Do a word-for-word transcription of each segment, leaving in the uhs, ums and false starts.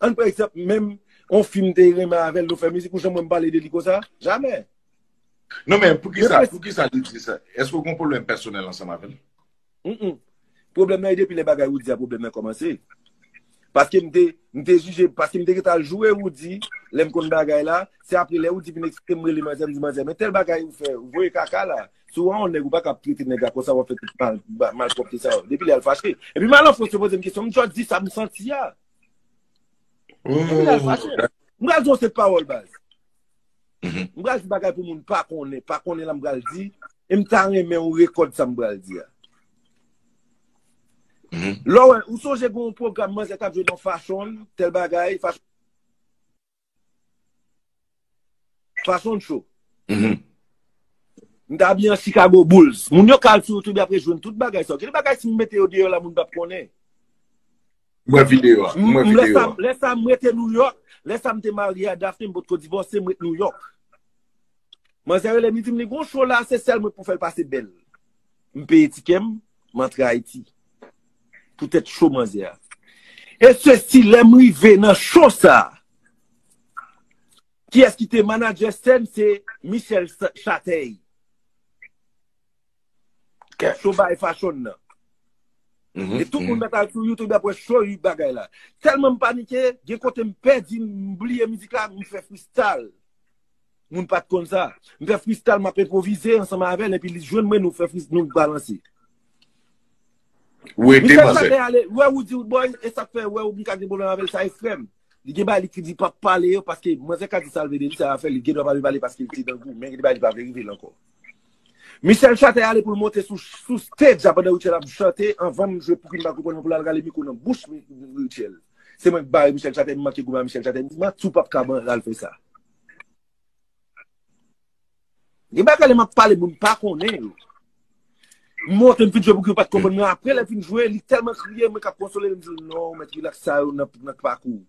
Ann pran egzanp, menm yon fi m te renmen avè l, nou fè mizik, ou janm wè m pale de li konsa? Jamè. Non, men poukisa, poukisa li di sa? Èske w gen yon pwoblèm pèsonèl ansanm avè l? Mm-mm. Pwoblèm nan e depi lè bagay Roody a pwoblèm nan kòmanse. Paske m te, m te jije, paske m te gentan al joure Roody, lè m konn bagay la, se apre lè Roody vin eksplike m, rele manzè, m di manzè, men tèl bagay ou fè, ou voye kaka la. Si w wè yon nèg, ou pa ka ap trete nèg la konsa, w ap fè tout mal, malpwòpte sa yo. Depi lè al fache. Epi m al an Frans, yo poze m kesyon, m just di sa m santi a. Depi lè al fache. M pral di yon sèt pawòl baz. M pral di bagay pou moun pa konnen, pa konnen la m pral di, e m ta renmen ou rekòd sa m pral di a. Lè w wè, ou sonje gen yon pwogram manzè t ap jwe nan Fashion, tèl bagay, Fashion, Fashion Show. M t abiye an Chicago Bulls. Moun yo ka al sou YouTube y ap rejwenn tout bagay sa yo. Gen de bagay si m mete yo deyò la, moun p ap konnen. M wè videyo a. M wè videyo a. Lè sa m rete New York, lè sa m te marye a Daphne, m potko divòse, m ret New York. Manzè rele m, li di m li gon show la, se sèl mwen pou fè l pase bèl. M peye tikè m, m antre Ayiti. Poutèt show manzè a. E sesi, lè m rive nan show sa, kiyès ki te manadjè sèn, se Michel Chatey. Show bay Fashion nan. E tout moun mèt al sou YouTube ap wè show bagay la. Tèlman m panike, gen kote m pèdi, m bliye mizik la, m fè freestyle. Moun pa t konn sa. M fè freestyle, m ap enpwovize ansanm avè l, epi li jwenn mwen, nou fè freestyle, nou balanse. Ou ede manzè. Wè ou di Roodboy, e sa k fè, wè ou m ka gen pwoblèm avè l, sa e frè m. Li gen bagay li ki di p ap pale yo, paske manzè ka di sa l vle de li, sa l ap fè, li gen dwa pa vle pale paske li te nan gou, men gen de bagay li pa vle rive l ankò. Michel Chatey ale pou l monte sou, sou stage a pandan Rutshelle ap chante, anvan m jwe Pouki m pa konprann pou l al rale mikwo nan bouch Rutshelle. Se mwen k bare Michel Chatey, m manke goumen a Michel Chatey, m di manti w p ap ka al fè sa. Gen bagay lè m ap pale moun pa konnen yo. M monte m fin jwe Pouki w pa t konprann mwen, apre lè l fin jwe, li tèlman kriye, mwen k ap konsole l, m di l non, mèt rilaks sa yo nan, nan pakou.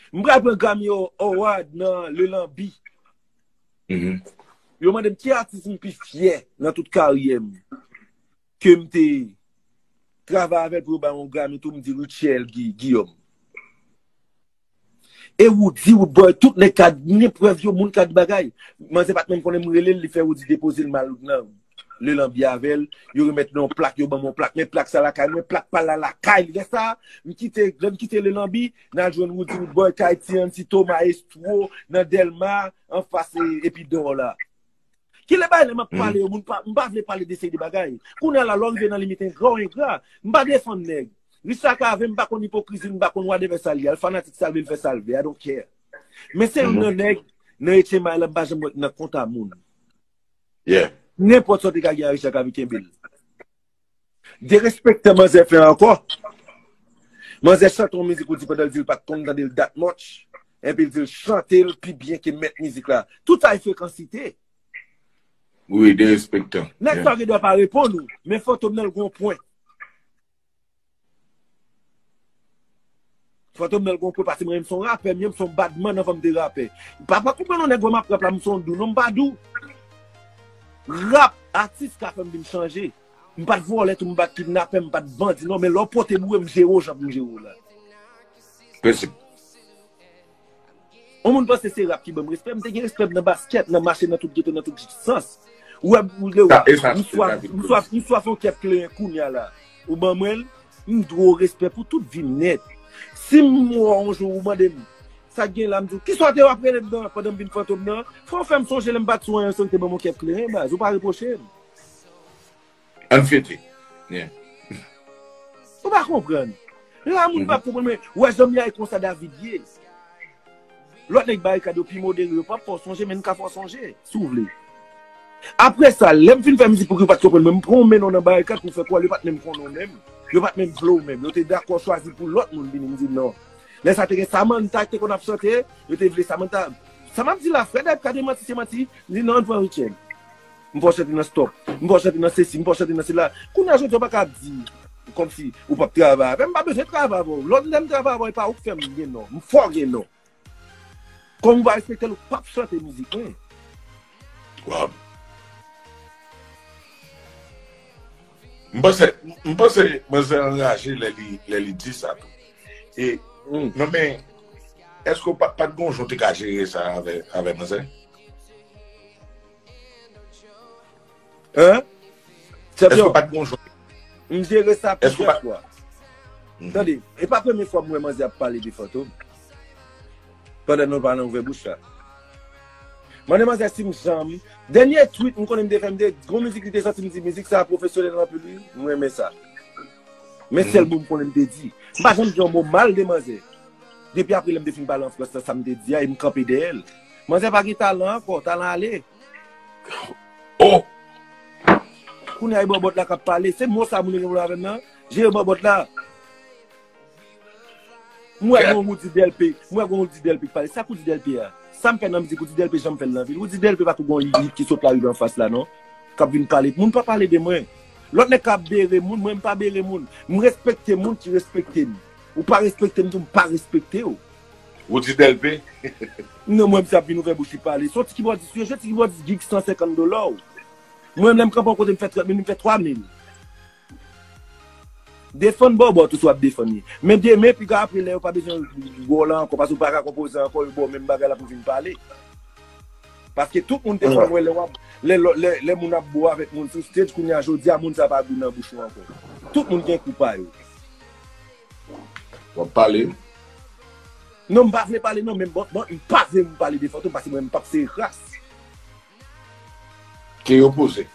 M pral pran Grammy Award nan Lelanbi. Yo mande m ki atis m pi fyè nan tout karyè m. Ke m te travay avè l pou yo ba m yon Grammy tou, m di Rutshelle Guillaume. E Roody, Roodboy, tout nèg ka gen prèv yo, moun ka di bagay. Manzè pa t menm konnen m rele l, li fè Roody depoze l mal nan Lelanbi avè l. Yo remèt mwen yon plak, yo ban m yon plak. Men plak sa lakay mwen, plak pa la lakay li. Lè sa, m kite, lè m kite Lelanbi, n al jwenn Roody, Roodboy, Kayti, Anti, Thomas, Estro, nan Dèlma, anfas Epidor la. Kilè bagay lè m ap pale yo, moun pa, m pa vle pale de seri de bagay. Kounye a la, lè w rive nan limit engra, w engra. M pa defann nèg. Richard Cavé, m pa konn ipokrizi l, m pa konn whatever sa l ye. L fanatik sa l vle, l fè sa l vle. I don't care. Men se youn nan nèg, nan H M I la, m pa janm wè nan kont a moun. Nenpòt sa w te ka gen a Richard Cavé, kenbe l. Derespektan manzè fè ankò. Manzè chante yon mizik ou di pandan l di l pa t konn tande l that much. Epi l di l chante l pi byen ke mèt mizik la. Tout sa e frekansite. Wi, derespektan. Nèg sa gen dwa pa reponn ou, men Fantom nan l gon pwen. Fantom nan l gon pwen paske mwen menm se yon rapè, m ye, m se yon badman anvan m te rapè. Pa, pa konprann yon nèg wè m ap rap la, m se yon dou. Non, m pa dou. Rap, atis ka fè m vin chanje. M pa t vòlè tou, m pa t kidnapè, m pa t bandi non, men lè w pote boure, m jere w jan pou m jere w la. Prensip. Yon moun panse se rap ki ban m respè, m te gen respè m nan baskèt, nan mache nan tout geto, nan tout sans. Ou wè, ou le wè, m swaf, m swaf, m swaf yon kèk kleren kounye a la. Ou ban mwen l, m dwe w respè pou tout vi m nèt. Si m wè w yon jou ou mande m, sa k gen la, m di w, kisa w te w ap rele m nan pandan m vin Fantom nan? Fò w fè m sonje lè m pa t sou anyen san w te ban m yon kèk kleren, baz, ou pa repwoche m. Ann fete. Yeah. Ou pa konprann. La moun pa konprann, men wè jan m ye a e konsa David ye. Lòt nèg barikad yo pi modere, yo p ap fè w sonje, men n ka fè w sonje, si w vle. Apre sa, lè m fin fè mizik pou ki yo pa t konprann mwen, m pran yon men non nan barikad pou fè kwè yo pa t menm konnen w menm. Yo pa t menm vle w menm. Yo te dakò chwazi pou lòt moun vini, m di non. Lè sa te gen Samantha ki te konn ap chante, yo te vle Samantha. Sa m ap di la, frè Dayip ka demanti, se manti, m di non, ann pran Rutshelle. M fè w chante nan Stop. M fè w chante nan sesi, m fè w chante nan sela. Kounye a jodi a w pa ka ap di kòmsi ou p ap travay avè m. M pa bezwen travay avè w. Lòt lè m travay avè w, e pa ou k fè m gen non. M fè w gen non. Kòm ou pa respekte l, ou p ap chante mizik mwen. Wow. M panse, m panse manzè anraje lè li, lè li di sa tou. E, hmm. Non, men, èske w pa, pa t gon jan w te ka jere sa avè, avè manzè? Hein? Èske w pa t gon jan? M jere sa plizyè fwa. Tande, e pa premye fwa m wè manzè ap pale de Fantom. Pandan nou pa nan ouvè bouch la. Mande manzè si m janm. Dènye tweet m konnen m te fè, m te gon mizik li te soti, m di mizik sa pwofesyonèl anpil wi, m renmen sa. Men sèl mo m konnen m te di. M pa janm di yon mo mal de manzè. Depi apre lè m te fin pale an Frans la, sa m te di a, e m kanpe dèyè l. Manzè pa gen talan ankò, talan ale. Oh! Kounye a e bòbòt la k ap pale. Se mo sa moun yo gen pou avè m nan. Jere bòbòt la. M wè gon Roody Delpé. M wè gon Roody Delpé k pale. Sa k Roody Delpé a? Sa m fè nan mizik Roody Delpé janm fè l nan vi l. Roody Delpé pa tou gon yit ki sot lari anfas la non. K ap vin pale. Moun pa pale de mwen. Lòt nèg ka bere moun, mwen m pa bere moun. M respekte moun ki respekte m. Ou pa respekte m tou, m pa respekte w. Roody Delpé. Non, mwen, misye ap vin ouvè bouch li pale. Se yon ti kibòdis, wi, se yon ti kibòdis gig san senkant dola. Mwen, lè m kanpe yon kote, m fè trant mil, m fè twa mil. Defann bòbòt ou si w ap defann li. Men demen, piga apre, lè yo pa bezwen wè w la ankò, paske w pa ka konpoze ankò, yo ba w menm bagay la pou w vin pale. Paske tout moun te konn wè lè w ap, lè, lè, lè, lè moun ap bo avèk moun sou stage, kounye a jodi a, moun sa pa gou nan bouch ou ankò. Tout moun gen kou pa yo. W ap pale? Non, m pa vle pale non, men bon, bon, m pa vle m pale de Fantom, paske mwen, m p ap sere kras. Ke yo poze.